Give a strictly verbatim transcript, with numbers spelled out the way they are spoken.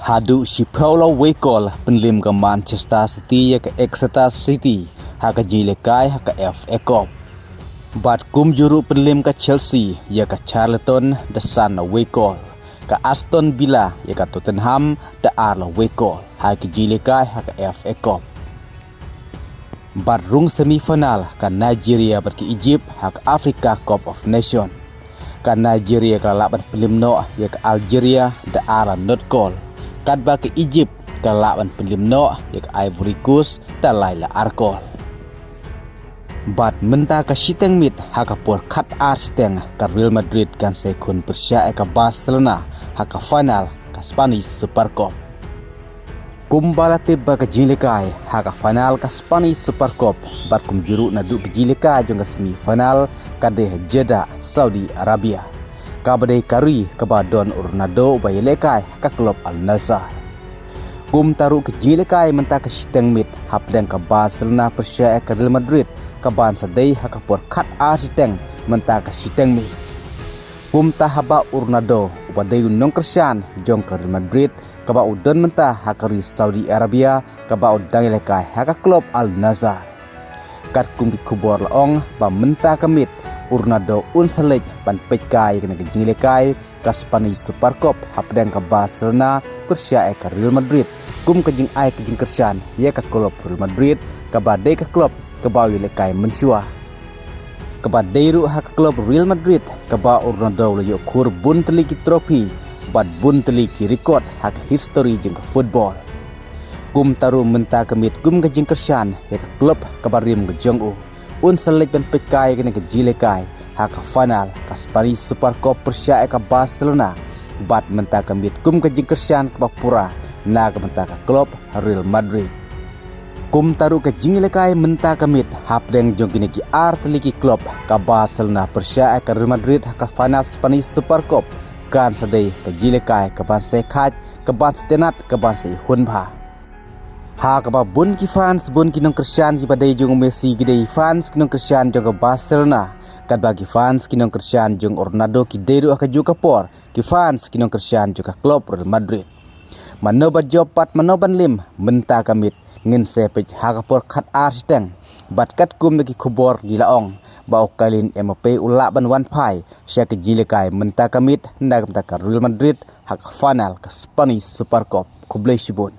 Haduh shiphew la wei kol pynliem ka Manchester City ïa ka Exeter City ha ka jingïalehkai ha ka F A Cup. Bad kumjuh ruh pynliem ka Chelsea ïa ka Charlton da san la wei kol. Ka Aston Villa ïa ka Tottenham da ar la wei kol ha ka jingïalehkai ha ka F A Cup. Bad rung semi final ka Nigeria bad ka Egypt ha ka Africa Cup of Nation. Ka Nigeria ka la lah ban pynliem noh ïa ka Algeria da ar la nod kol. Katba ka Egypt ka la lah ban pynliem noh ïa ka Ivory Coast da lai la ar kol. Bad mynta ka shiteng miet ha ka por khat ar shiteng ka Real Madrid kan sa ïakhun pyrshah ïa ka Barcelona ha ka final ka Spanish Super Cup. Kumba la tip ba ka jingïalehkai ha ka final ka Spanish Super Cup bad kumjuh ruh naduh ka jingïalehkai jong ka semi final ka dei ha Jeddah, Saudi Arabia. Kaba dei ka ri kaba don u Ronaldo uba ïalehkai ha ka klub Al Nassr. Kumta ruh ka jingïalehkai mynta ka shiteng miet hapdeng ka Barcelona pyrshah ïa ka Real Madrid kaban sa dei ha ka por khat ar shiteng mynta ka shiteng miet. Kumta haba u Ronaldo uba dei u nongkyrshan jong ka Real Madrid kaba u don mynta ha ka ri Saudi Arabia kaba u dang ïalehkai ha ka klub Al Nassr. Katkum ki khubor la ong ba mynta ka miet u Ronaldo un sa leit ban peitkai ïa kane ka jingïalehkai ka Spanish Super Cup hapdeng ka Barcelona pyrshah ïa ka Real Madrid kum ka jingai ka jingkyrshan ïa ka klub Real Madrid kaba dei ka klub kaba u ïalehkai mynshuwa. Kaba dei ruh ha ka klub Real Madrid kaba u Ronaldo u la ïoh khur bun tylli ki trophy bad bun tylli ki record ha ka history jong ka football. Kumta ruh mynta ka miet kum ka jingkyrshan ïa ka klub kaba rim ka jong u, un sa leit ban peitkai ïa kane ka jingïalehkai ha ka final ka Spanish Super Cup pyrshah ïa ka Barcelona. Bad mynta ka miet kum ka jingkyrshan kaba pura na ka bynta ka klub Real Madrid. Kumta ruh ka jingïalehkai mynta ka miet hapdeng jong kine ki ar tylli ki klub ka Barcelona pyrshah ïa ka Real Madrid ha ka final Spanish Super Cup kan sa dei ka jingïalehkai kaban sa ïakhaid, kaban sa tynat, kaban sa ïahun bha. Ha kaba bun ki fans, bun ki nongkyrshan kiba dei jong u Messi ki dei fans ki nongkyrshan jong ka Barcelona. Katba ki fans ki nongkyrshan jong u Ronaldo ki dei ruh ha kajuh ka por ki fans ki nongkyrshan jong ka klub Real Madrid. Mano ba jop bad mano ban liem mynta ka miet ngin sa peit ha ka por khat ar shiteng. Bad katkum da ki khubor ki la ong ba u Kylian Mbappe u lah ban wan phai sha ka jingïalehkai mynta ka miet na ka bynta ka Real Madrid ha ka final ka Spanish Super Cup. Khublei shibun.